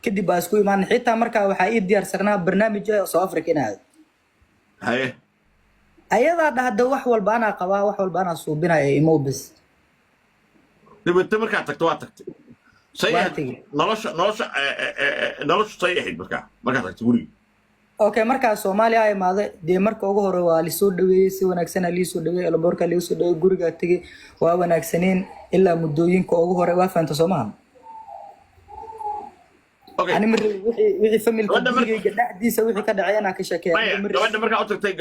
Kadib baa isku imaanay. Xitaa markaa waxaa ii diyaarsanaa barnaamij ah South Africa inaa aado. Ayadaa dhahda, "Wax walba anaa qabaa, wax walba anaa suubinaya, imow bes." Dibadda markaad tagto, waa tagtay, say Waa ahayd? tegey. Nolosha say ahayd markaad tagtay guriga? Okay, markaa Soomaaliya imaaday dee, marka ugu hore waa lisoo dhaweeyey, si wanaagsan aa liisoo dhaweeyey, airportka liigu soo dhaweeyey, gurigaa tegey, waa wanaagsaneen ilaa muddooyinka ugu hore. Waa fahanta, soo maha? Okay. Ani ma rabi wixii familka Gabadha gurigayga dhexdiisa wixii ka dhacay inaan ka sheekeeyo. Maya. Aniga ma rabi. Gabadha markaa u tagtay,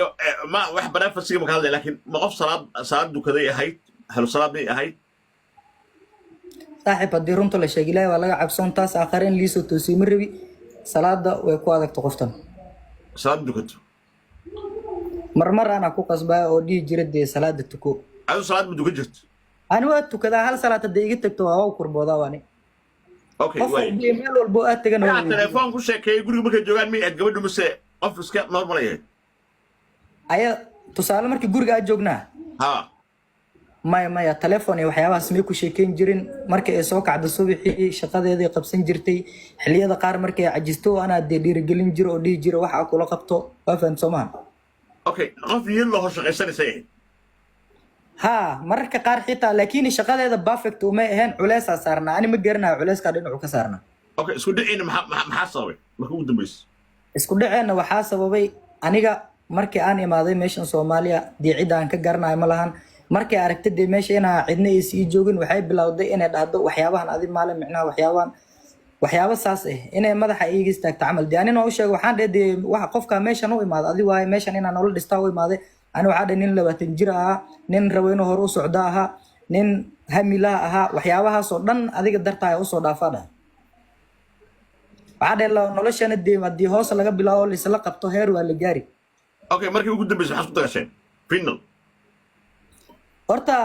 ma wax privacyga ma ka hadlay, laakiin ma qof salaad dukaday ahayd? Ahlu salaad may ahayd? Saaxiib, haddii runta la sheegay, Ilaahay waa laga cabsoon. Taas aakhare in liisoo toosiyo ma rabi. Salaada way ku adagta qoftan. Salaad dukato? Marmar anaa ku qasbaya oo dhihi jira dee, "Salaada tuko." Adu salaad ma dukan jirto? Ani waa tukadaa. Hal salaad hadday iga tagto, waa u kurboodaa waani. Okay. Qof Waay. walba iyo meel walbo aad tagana waa Markaa weydiiya. Telefoon ku sheekeeyay guriga markay joogaan, may ahayd gabadhu mise qof iska normal ay ahayd? Aya, tusaale markii guriga aad joognaa? Ha. Maya, maya, telefoon iyo waxyaabahaas may ku sheekeyn jirin. Markii ay soo kacdo subaxii, shaqadeeday qabsan jirtay. Xilliyada qaar markay cajisto, anaa dee dhiirigelin jiro oo dhihi jiro, "Waxa kula qabto." Waa fahamta, soo maha? Okay, qof niyad loo shaqaysanaysa ahayd? Haa, mararka qaar xitaa, laakiin shaqadeeda perfect umay ahayn. Culeysaa saarnaa. Ani ma garanayo culeyskaa dhinacu ka saarnaa. Okay, isku dhiciina maxaa sababay marka ugu dambaysa? Isku dhaceenna waxaa sababay, aniga markii aan imaaday meeshan Soomaaliya, dee cid aan ka garanayo ma lahan. Markay aragtay dee meesha inaa cidna aysa ii joogin, waxay bilowday inay dhahdo waxyaabahan adi maalin, micnaha waxyaabahan, waxyaabo saas ah, inay madaxa iiga istaagto camal. Dee anina u sheegay, waxaan dhehe, dee waxa qofka meeshan u imaaday adi waaye, meeshan inaa nolol dhistaa u imaaday. Ani waxaa dhehe, nin 20 jir ahaa, nin rabo inuu hore u socdo ahaa, nin hamilaha ahaa, waxyaabahaasoo dhan adiga dartaa usoo dhaafaa dhahay. Waxaa dhehe, noloshana dee haddii hoos laga bilaabo, laisla qabto, heer waa la gaari. Okay, markii ugu dambaysa maxaad isku dagasheen final? Horta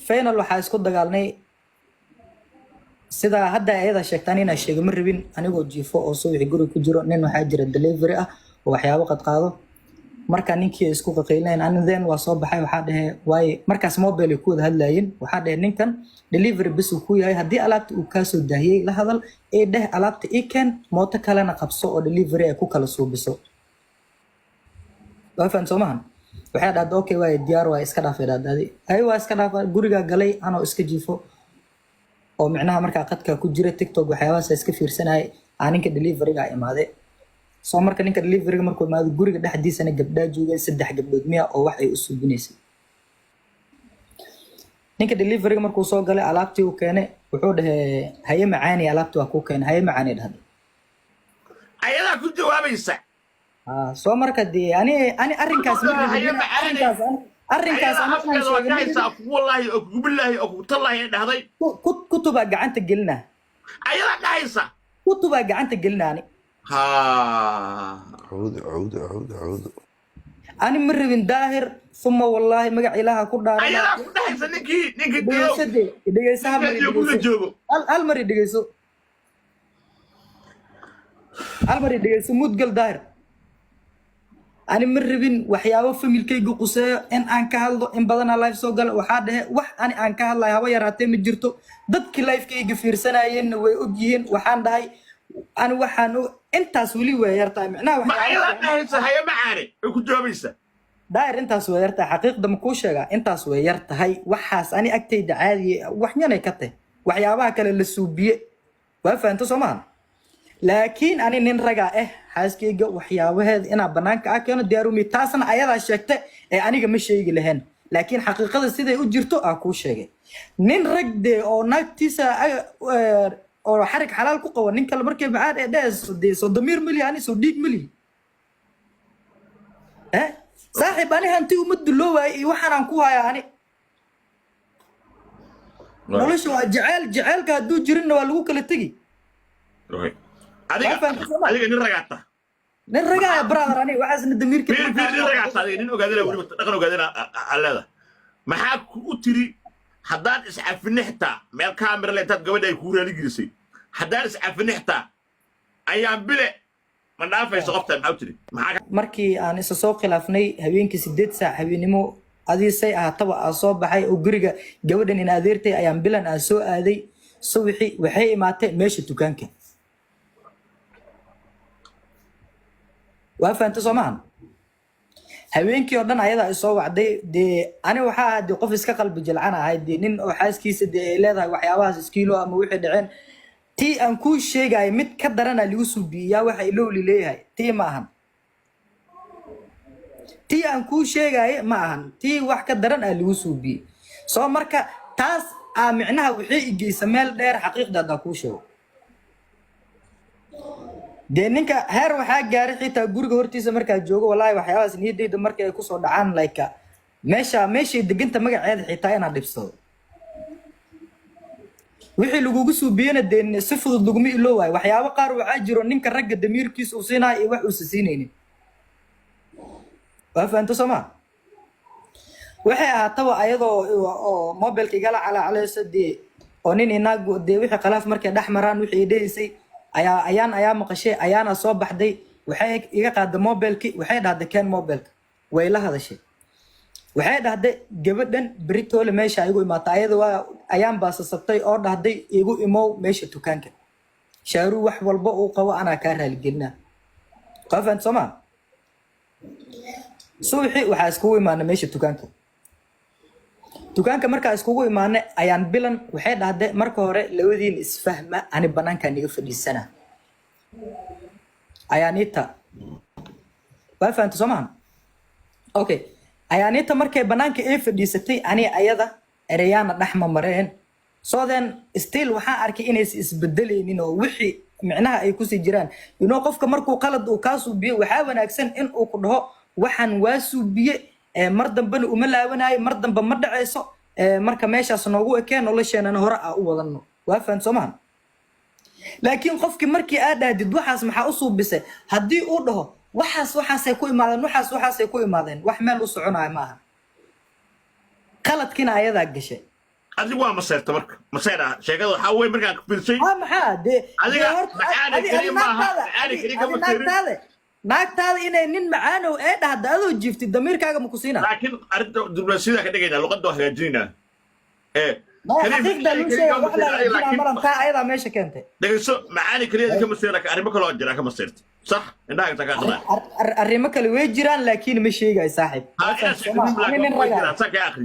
final waxaa isku dagaalnay, sida hadda ayada sheegtaan, inaa sheego ma rabin. Anigoo jiifo oo subaxi guriga ku jiro, nin waxaa jira delivery ah oo waxyaabo qadqaado. Marka ninkii isku qaqaynayn, ani then waa soo baxay. Waxaa dhehe, waaye markaas mobile ay ku wada hadlaayeen. Waxaa dhehe, "Ninkan delivery bes uu ku yahay. Haddii alaabta uu kaasoo daahiyey, la hadal ee dheh, 'Alaabta ii keen.' Mooto kalena qabso oo delivery ay ku kala suubiso." Waa fahan, soo mahan? Waxay dhahda, "Okay, waaye, diyaar waay, iska dhaafay." Dhahda, "Ay, waa iska dhaafa." Gurigaa galay anoo iska jiifo oo micnaha markaa qadka ku jira TikTok, waxyaabahaas iska fiirsanayay, aa ninka deliveryga imaade. Soo marka ninka deliveryga markuu imaado, guriga dhexdiisana gabdhaa joogeen, saddex gabdhood miya, oo wax ay u suubinaysay. Ninka deliveryga markuu soo galay, alaabtii uu keenay, wuxuu dhahay, "Haye macaani, alaabtii waa kuu keenay." "Haye macaani," dhahday. Ayadaa ku jawaabaysa? Soo marka dee ani arrinkaas ma rabin. Haye macaani. Arrinkaas ayadaa ani inaan afkeeda waa sheego ka ma rabin. haysaa, kugu wallaahi oo kugu billaahi oo kugu tallaahi ay dhahday. Kutubaa gacanta gelina. Ayadaa dhahaysa? Kutubaa gacanta gelina ani. Ha. Cuudu, cuudu, cuudu, cuudu. Ani ma rabin, Daahir, uma wallaahi, magac Ilaaha ku dhaarana. Ayadaa ku dhahaysa ninkii Dhegeyso dee, dhegeyso, hal mar i ninkii guriga dhegeyso. joogo. Hal mar i dhegeyso, hal mar i dhegeyso. Mudgal, Daahir, ani ma rabin waxyaabo familkayga quseeyo in aan ka hadlo. In badanaa live soo gala, waxaa dhehe, wax ani aan ka hadlayo haba yaraatee ma jirto. Dadkii livekayga fiirsanayeenna way og yihiin. Waxaan dhahay, ani waxaan intaas weli way yartahay, micnaha Ma waxyaabo ayadaa dhahaysa, "Haye macaane," way ku jawaabaysa? Daahir, intaas way yartahay. Xaqiiqda ma kuu sheegaa? Intaas way yar tahay. Waxaas ani agtayda caadiye, wax yanay ka tahay waxyaabaha kale la suubiye. Waa fahanto, soo maahan? Laakiin ani nin ragaa ah, xaaskayga waxyaabaheeda inaa banaanka ah keeno diyaarumi. Taasna ayadaa sheegta ee aniga ma sheegi lahayn, laakiin xaqiiqada siday u jirto aa kuu sheegay. Nin rag dee oo naagtiisa oo xarig xalaal ku qabo, nin kale markay macaan ee dhehayso, dee soo damiir malihi? Ani soo dhiig malihi? Eh saaxiib, ani hanti uma duloowaay iyo waxaan aan ku hayaa. Ani nolosha waa jeceyl. Jeceylka hadduu jirinna, waa lagu kala tegi. Okay. Adiga Waa fahamtay, soo ma? Adiga nin ragaata. Nin ragaaya, brother, ani waxaasna damiirka. Fiir, fiir, nin ragaata adiga, nin ogaadina, weliba dhaqan ogaadina aa leedahay. Maxaa kugu tiri haddaan iscafine xitaa meel kaamira le intaad gabadha ay kugu raali gelisay, "Haddaan iscafine xitaa ayaan bile ma dhaafayso qofta"? Maxaa u tiri? Maxaa Markii aan isa soo khilaafnay habeenkii, 8 saac habeenimo adii say ahaataba, aan soo baxay oo guriga gabadhan in adeertay ayaan bilan aan soo aaday. Subaxi waxay imaatay meesha dukaanka. Waa fahanta soo maahan? Habeenkii oo dhan ayadaa isoo wacday. Dee ani waxaa ahaa dee qof iska qalbi jilcan ahay, dee nin oo xaaskiisa dee ay leedahay waxyaabahaas iskiilo ama wixii dhaceen. Tii aan kuu sheegaya mid ka darana lagu suubiyaa. Waxa ilowli leeyahay tii ma ahan, tii aan kuu sheegaaye ma ahan, tii wax ka daran aa lagu suubiyey. Soo marka taas aa micnaha waxay igeysa meel dheer. Xaqiiqda haddaan kuu sheego, dee ninka heer waxaa gaaray xitaa guriga hortiisa markaa joogo, wallahi, waxyaabahaas niyaddayda markay ay kusoo dhacaan, like meesha meeshay deganta magaceeda xitaa inaad dhibsado. Wixii lagugu suubiyena dee si fudud laguma iloowayo. Waxyaabo qaar waxaa jiro ninka ragga damiirkiisa uu siinayo iyo wax uusa siinaynin. Waa fahanto soo ma? Waxay ahaataba ayadoo oo mobilka igala calaacalayso dee, oo nin inaag dee wixii khalaaf markay dhex maraan wixii i dhehaysay ayaa ayaan ayaa maqashay, ayaana soo baxday. Waxay iga qaaday mobilki, waxay dhahday, "Keen mobilka." Way la hadashay, waxay dhahday, "Gabadhan beritoole meesha igu imaata." Ayada waa ayaan baasasabtay oo dhahday, "Igu imow meesha dukaanka, Shaaruu wax walba uu qabo anaa kaa raaligelinaa." Waa fahanto soo ma? Subaxii waxaa iskugu imaanay meesha dukaanka. Dukaanka markaa iskugu imaanay, ayaan bilan waxay dhahday, "Marka hore labadiin isfahma, ani banaankaan iga fadhiisana." Ayaanita, waa fahanta soo mahan? Okay, ayaanita markay banaanka ee fadhiisatay, ani ayada ereyaana dhexma mareen. So then still waxaan arkay inaysan isbedelaynin oo wixii micnaha ay kusii jiraan. Qofka markuu qalad uu kaa suubiyo, waxaa wanaagsan in uu ku dhaho, "Waxaan waa suubiye, mar dambena uma laabanayo, mar dambe ma dhacayso, marka meeshaas noogu ekeen, nolosheenana hore aa u wadano." Waa fahan soo maha? Laakiin qofkii markii aad dhahdid, "Waxaas maxaa u suubisay?" haddii uu dhaho, "Waxaas waxaasay ku imaadeen, waxaas waxaasay ku imaadeen," wax meel u soconaya ma aha. Qaladkiina ayadaa gashay. Adigu waa maseerta. Marka maseer ah sheekada waxaa weye markaan fiirsay. Waa maxaa dee? Adiga dee horta macaani keliya maaha, macaani keliya kama adi naagtaada inay nin macaanow ee dhahda adoo jiiftid, damiirkaaga ma ku siina? Laakiin arrinta diblomaasiyada ka dhigaynaa, luqadda waa hagaajinaynaa ee Maya, kaliya xaqiiqda macaani luu keliya sheega kama wax la maseerta, hagaajinaa laakiin malan, taa ayadaa meesha keentay. Dhegeyso, macaani keliya kama maseerta, laakiin arrimo kaloo jira ka maseerta. Sax, indhaha ka aqrinaa. Arrimo kale way jiraan, laakiin ma sheegayo, saaxiib. Ha, inaad sheegto muhiim, Ani laakiin nin way ragaa. jiraan, saa ka akhri.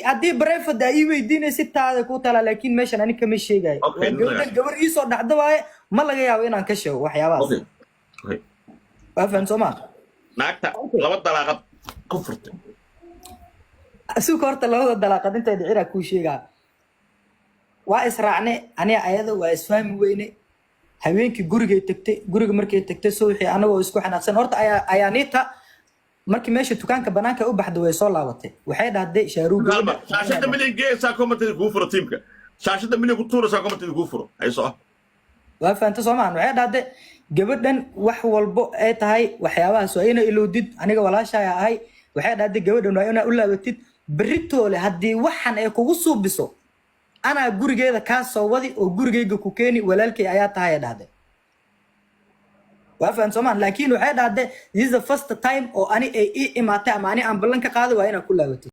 Haddii private aa ii weydiinaysid, taada ku talaa, laakiin meeshan ani kama sheegayo. Okay, Waa nin gabadhan ragaa. gabar iisoo dhacda waaye, ma laga yaabo inaan ka sheego waxyaabahaas. Okay. Waa fahan soo ma? Naagta laba dalaaqad ku furtay. Asuka horta labada dalaaqad intay dhicina kuu sheegaa. Waa israacnay aniga ayada, waa isfahmi weyne. Habeenkii gurigay tagtay. Guriga markay tagtay subaxii, anagoo isku xanaaqsan horta, ayaa ayaaniita markii meesha dukaanka banaanka u baxda, way soo laabatay. Waxay dhahday, "Shaaruu, Kalma, shaashada milyan geesaa, commentida kuu furo, tiimka shaashada milyan ku tuuraysaa, commentida kuu furo, hay soco. Waa fahanta soo maahan? Waxay dhahday, "Gabadhan wax walbo ay tahay waxyaabahaas waa ina ilowdid, aniga walaashaaya ahay." Waxay dhahday, "Gabadhan waa inaa u laabatid. Beritoole haddii waxan ay kugu suubiso, anaa gurigeeda kaa soo wadi oo gurigayga ku keeni, walaalkay ayaa tahay," ay dhahday. Waa fahan soomaan? Laakiin waxay dhahday, "This is the first time oo ani ay ii imaatay ama ani aan ballan ka qaaday, waa inaa ku laabatid."